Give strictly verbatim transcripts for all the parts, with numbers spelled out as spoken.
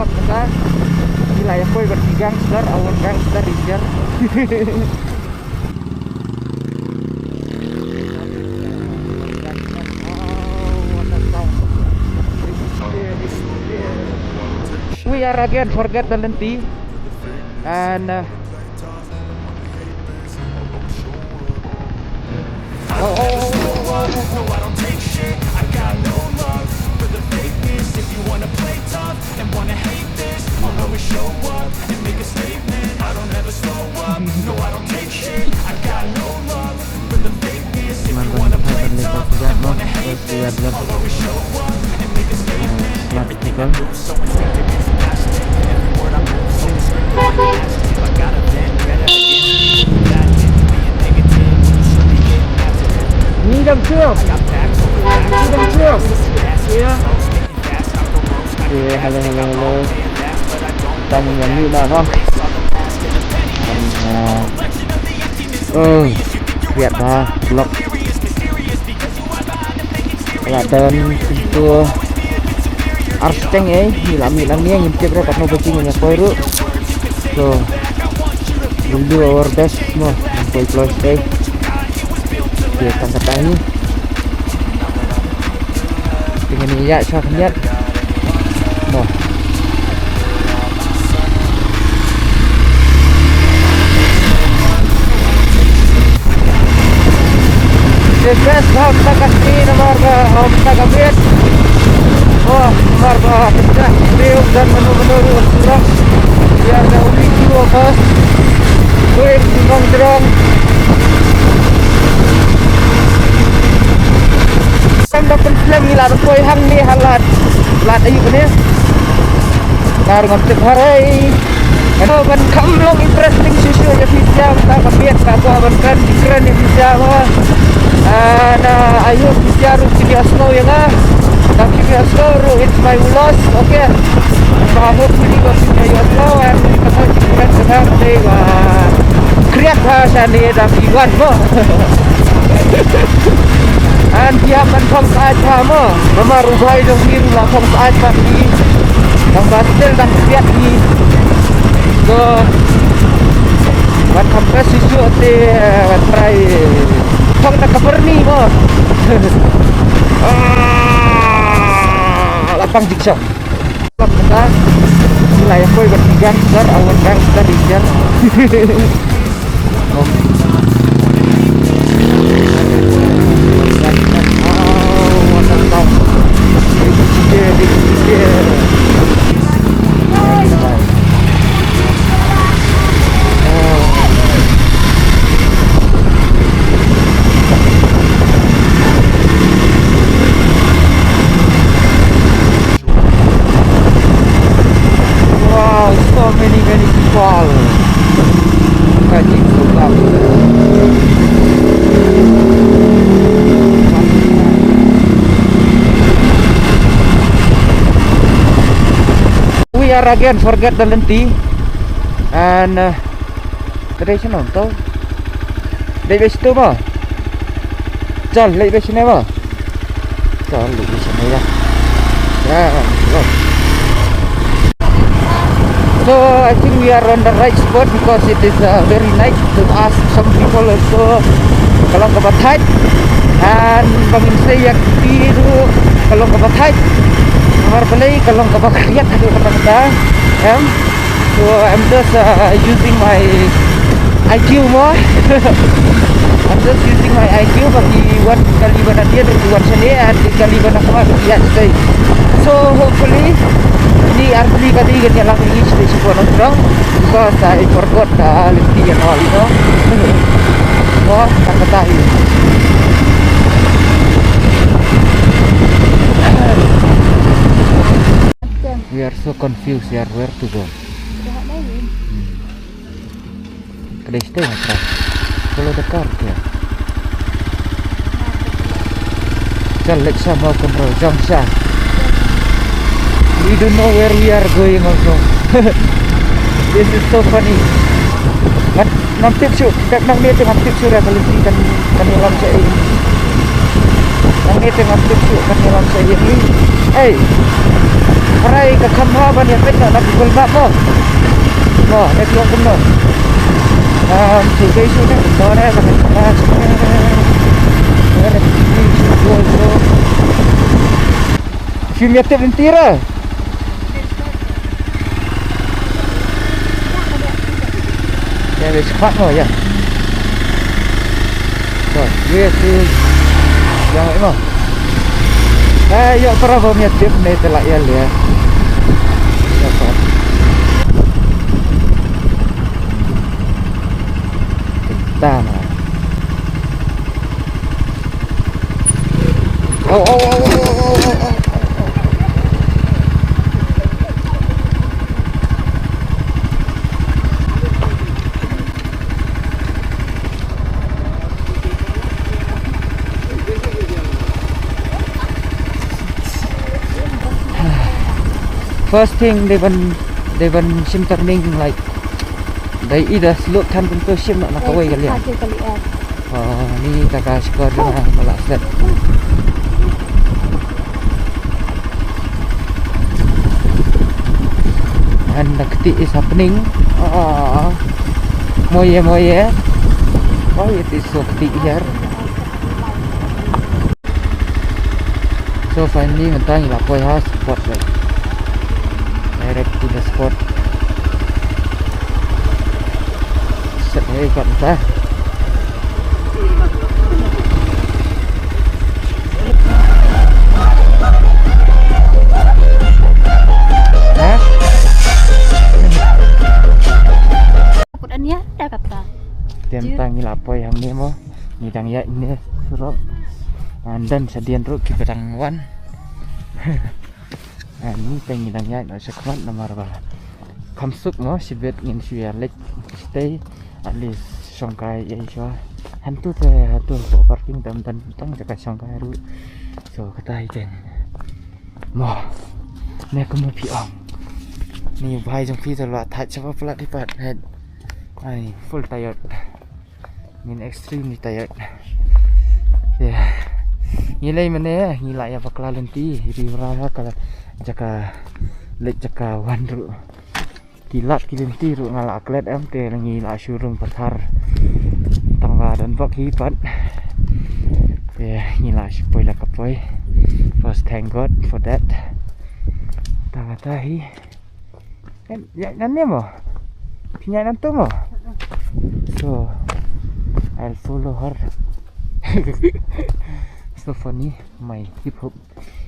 Kata, ngi la ïa poi bad ki gangster, our gangster ranger. We are again forget the lenti and uh, Need them too. Need them too. Yeah. Yeah, hello, hello, hello. Tang yang ni lah, no? Tang, uh, oh, lihat dah, blok. Lah, dan pintu arsteng, eh, ni lah, ni lah, ni yang intip dah, kat no bacing yang koi ru. So, we'll do our best, no? Yang koi close, eh. Dia akan kata ni. Dengan ni ya, sah niat. Mo. Request bha, bha ka sngi namar ba, um, bha ka biet. Oh, namar ba, kita, kita dan mano-mano ruh surah. We are the only two of us. Wei, Nongdrong. Kam da pynslem ngi la da poi hangne ha Lad. Lad aïu ne? Nar ngam tip harai. Ano ban kham long interesting shisha ïa phi jam ta ka biet ka kwa ban kan kren ïa phi jam ha. Ah, na aïu phi jam ruh phi ïa snow ïa nga. Ta phi ïa snow ruh it's my loss, okay. Ba hopefully ba phi ïa snow and ka ta ki kren ka ta te ba kriat ha shane da phi wan mo. An phi hap ban phong sait ha mo. Namar u bai jong phi ruh la phong sait ha phi. Tang ba still dang piat hi. So, ban kham best issue te, eh, ban try phong na ka Berni mo. Ah, la pang jigsaw. Kata, ngi la ïa poi bad ki gangster, our gangster ranger. Wow, so many, many people. Kaji tukang. We are again forget the lenti. And uh, Ka dei shano to? Leit beit shatu mo. Chal, leit beit shane mo. Chal, leit beit shane ya. Ya, go. So I think we are on the right spot because it is uh, very nice to ask some people also. Ka long kaba tight and ba ngin sei ïa ki ruh ka long kaba tight. Namar balei ka long kaba khriat haduh katta katta. Em? So I'm just uh, using my I Q mo. I'm just using my I Q ba ki wan kali ba na dia, ki wan shane, and kali ba na khmat ki ïa stay. So hopefully ni ar bli kali kan ïa lang English te shi ko nong trong because I forgot the lenti and all, you know. Mo, tak kata hi. We are so confused here, where to go? Hmm. Ka dei shatei hangta. Follow the car, okay. Chal, leit sha mo control, jump sha. We don't know where we are going also. This is so funny. Ngan, ngam tip shuh, pep nangne te ngam tip shuh ra ka lynti kan, kan ïalam sha ei. Nangne te ngam tip shuh kan ïalam sha ei. Hey, prai ka kham ha ban ïa peit na Google Map mo. Mo, ne klong kumno. Um, shu dei shu ne kumno ne, ka kham ha shu ne. Shu ne, shu ne, shu ne. Shu ne, shu ne. Ïa, wei squad mo, ïa. To, ïa, tu. Ïa, mo. Eh, ïa, para ba ïa tip ne te la ïa, ïa. Ïa, to. Tama. Oh, oh, oh. First thing, they ban, they ban shim turning, like, they either slope than kumto shim na kawai ka liang. Oh, ni ka ka skor jong nga ka la set. And the kti is happening. Oh, moye, moye. Oh, it is so kti here. So finally, mynta ngi la poi ha spot, like, direct to the spot. Set, hey, kat mynta. Ha? Kut ania da kata. Tem tang ngi la poi hangne mo. Ngi dang ïaid ne surok. And then sa dien ruh kiba dang wan. Ani te ngi dang ïaid noh sha khmat namar ba kham suk mo, shibit ngin shu ïa leit stay at least shongkai ïa i shuwa. Hantu te hatu hapoh parking tam tam tang jaka shongkai ruh. So kata hi te mo. Ne kum phi ong. Ni u bhai jong phi te la thait shaba palat hi pat. Ai, full tired. Ngin extremely tired. Yeah. Ngi lei mane, ngi la ïa bakla lynti, ri ura ha ka jaka leit jaka wan ruh. Ki lad ki lynti ruh nga la klet em te ngi la shu rung pathar. Tang ba don bok hi pat. Yeah, ngi la shu poi la ka poi. First, thank God for that. Tang ba ta hi. Kan, ïaid nangne mo? Phi ïaid nantu mo? So, I'll follow her. So funny, my hip hop,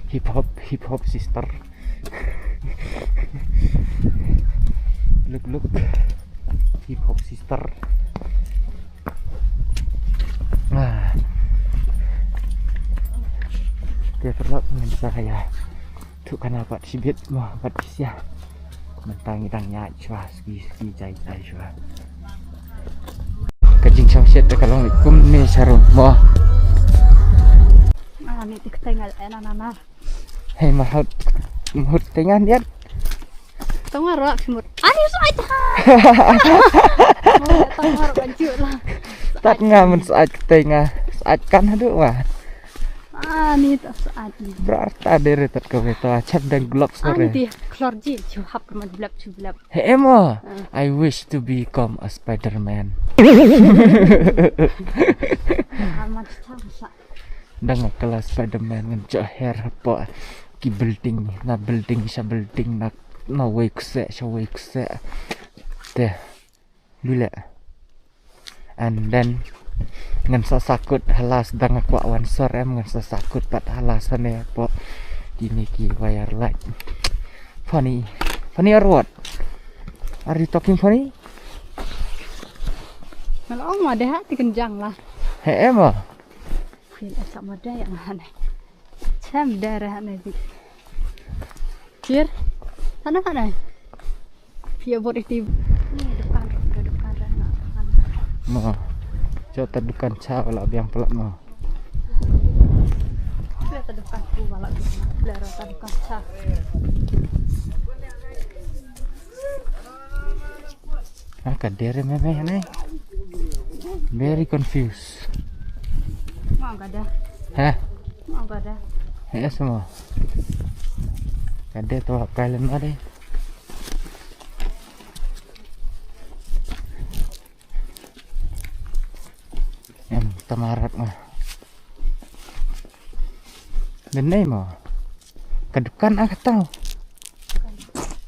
hip hop, hip hop sister. Look, look. Hip hop sister. Ah. Dia perlu mengenai saya. Tu kan apa sibit mo, apa sia. Mynta ngi dang ïaid shuwa, ski, ski, jai, jai shuwa. Ka jingsngewsih te ka long kumne sharum mo. Ah, ni tik teng al ena nana. Hei, mahut, mahut tengan dia. Tong aro mut. Ani sait ha. Tong aro banjuk lah. Tat nga men sait tenga, sait kan hadu wa. Ah, ni tak saat ni. Berarti ada retat kau itu acap dan gloves sore. Anti clergy chu hap kemat blap chu blap. He emo. I wish to become a Spider-Man. Amat sa. Dang kala Spider-Man ngan cho hair hapoh ki building, na building sha building, na, na wei kse sha wei kse. Te. Dule. And then ngan sa sakut halas dang kwah wan sor em ngan sa sakut pat halas ane po kini ki wire light. Funny. Funny or what? Are you talking funny? Ngalong ma deh ti kenjang lah. He em ah. Feel esa ma deh yang hane. Chem deh reh hane bi. Kir. Sana hane. Pia bot iti. Ni dukan, dukan, dukan. Ma. Jota dukan cha wala biang pelat ma. Pia ta dukan ku wala biang. Lera ta dukan cha. Ah, ka dere me me ne. Very confused. Ma ka da. Ha? Ma ka da. He semua. Ka dei to kai len ma dei. Em, tamarat ma. Len nei ma. Ka dukan a ka tau.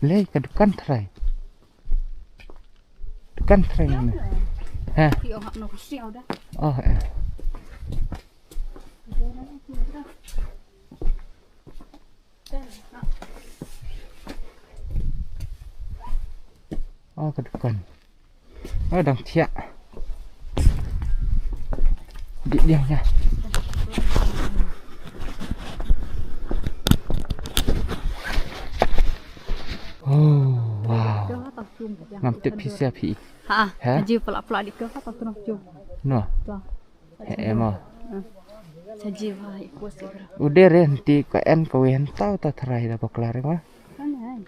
Lei ka dukan trai. Dukan trai ma. Ha. Oh, eh. Oh, ka dukan. Oh, dang thiah. Di dia nya. Oh, wow. Ngam tip phi sia phi. Ha, ha? Ji pala pala di ka ha ta tu. No. He, em, oh. Sa ji wa i ko se bra. U dei re hynti ka en ka wen tau ta trai da bakla re ma. Kan hai.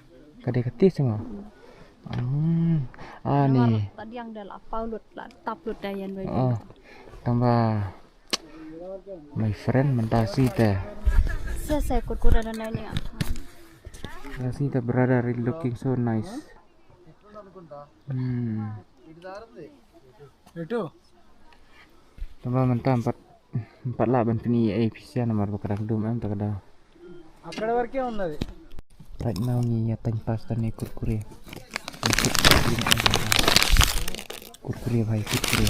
Ka dei ka ti se ma. Hmm. Ani. Ta diang da la pau lut la tap lut da yan wei. Oh. Tamba my friend mynta si te. Se se kut kut da na ni. Mynta si te brother is looking so nice. Hmm. Itu. Tamba mynta empat, empat lah ban pini ai pisa namar ba ka dang dum em ta ka da. అక్కడ వరకే ఉన్నది. Right now ngi ïa tang pas tang ne kurkure. Kurkure bhai, kurkure.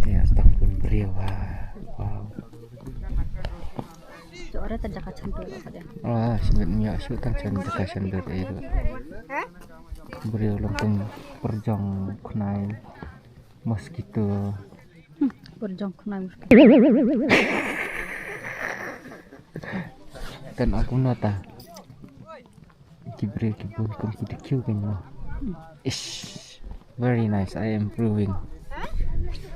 Ïa tang pun briew bhai. Wow. Jaka chan tu. Ah, sibit ïa shu tang chan jaka chan tu. Briew longkong perjong khnai mosquito. Hmm, perjong khnai mosquito. Kan aku nota. Ki briew ki bun kum ki dikhiu kan mo. Ish. Very nice. I am improving.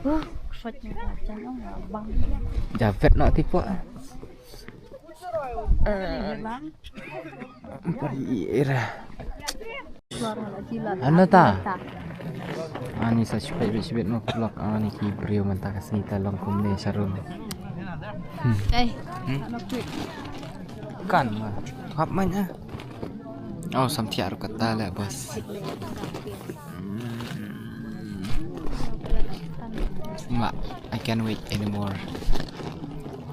Huh, khot ni ka chan ong bang. Javet no tipo. Eh, bang. Pari ira. Ano ta? Ani sa shu peit beit shibit mo vlog ani ki briew mynta ka sngi ta long kumne sharum. Hmm. Eh, hmm? Ano quick. Kan ma. Hap man ah. Oh, sam thiah ruh kata le bos. Ma, I can't wait anymore.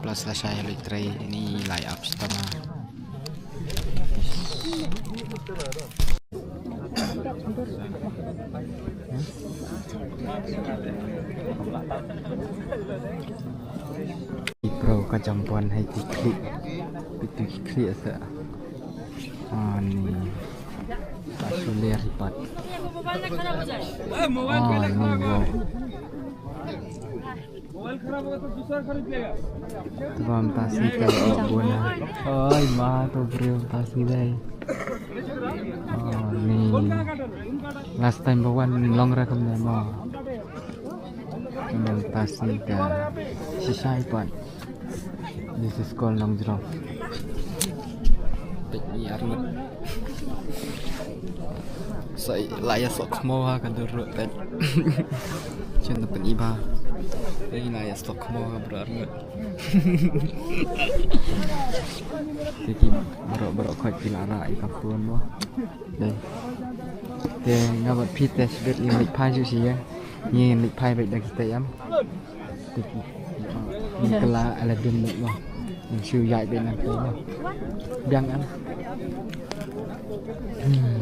Plus la shai lu trei ni lai up sitama. Ki pro ka jam pon hai ki khlieh. Ki tu ki khlieh sa. Ani. Ka shu ler pat. Ani wow. Tubam tasi ka lo bona. Oi ma tu briew tasi dai. Ani. Last time ba wan long ra kam ne ma. Tubam tasi ka shisha i pat. This is called Nongjrong. Peit ni arngut. Sa i la ïa sok mo ha ka dur ruh peit. Chen da peit i ba. Peit i la ïa sok mo ha bro arngut. Te ki bro bro khot ki la ra i ka phone mo. Dei. Te nga bad phi te sibit i mik phai shu shi ya. Ngi ngi phai beit da kita ïam. Ngi kylla ala dum beit mo. Ngi shu ïaid beit nangta mo. Biang em. Hmm.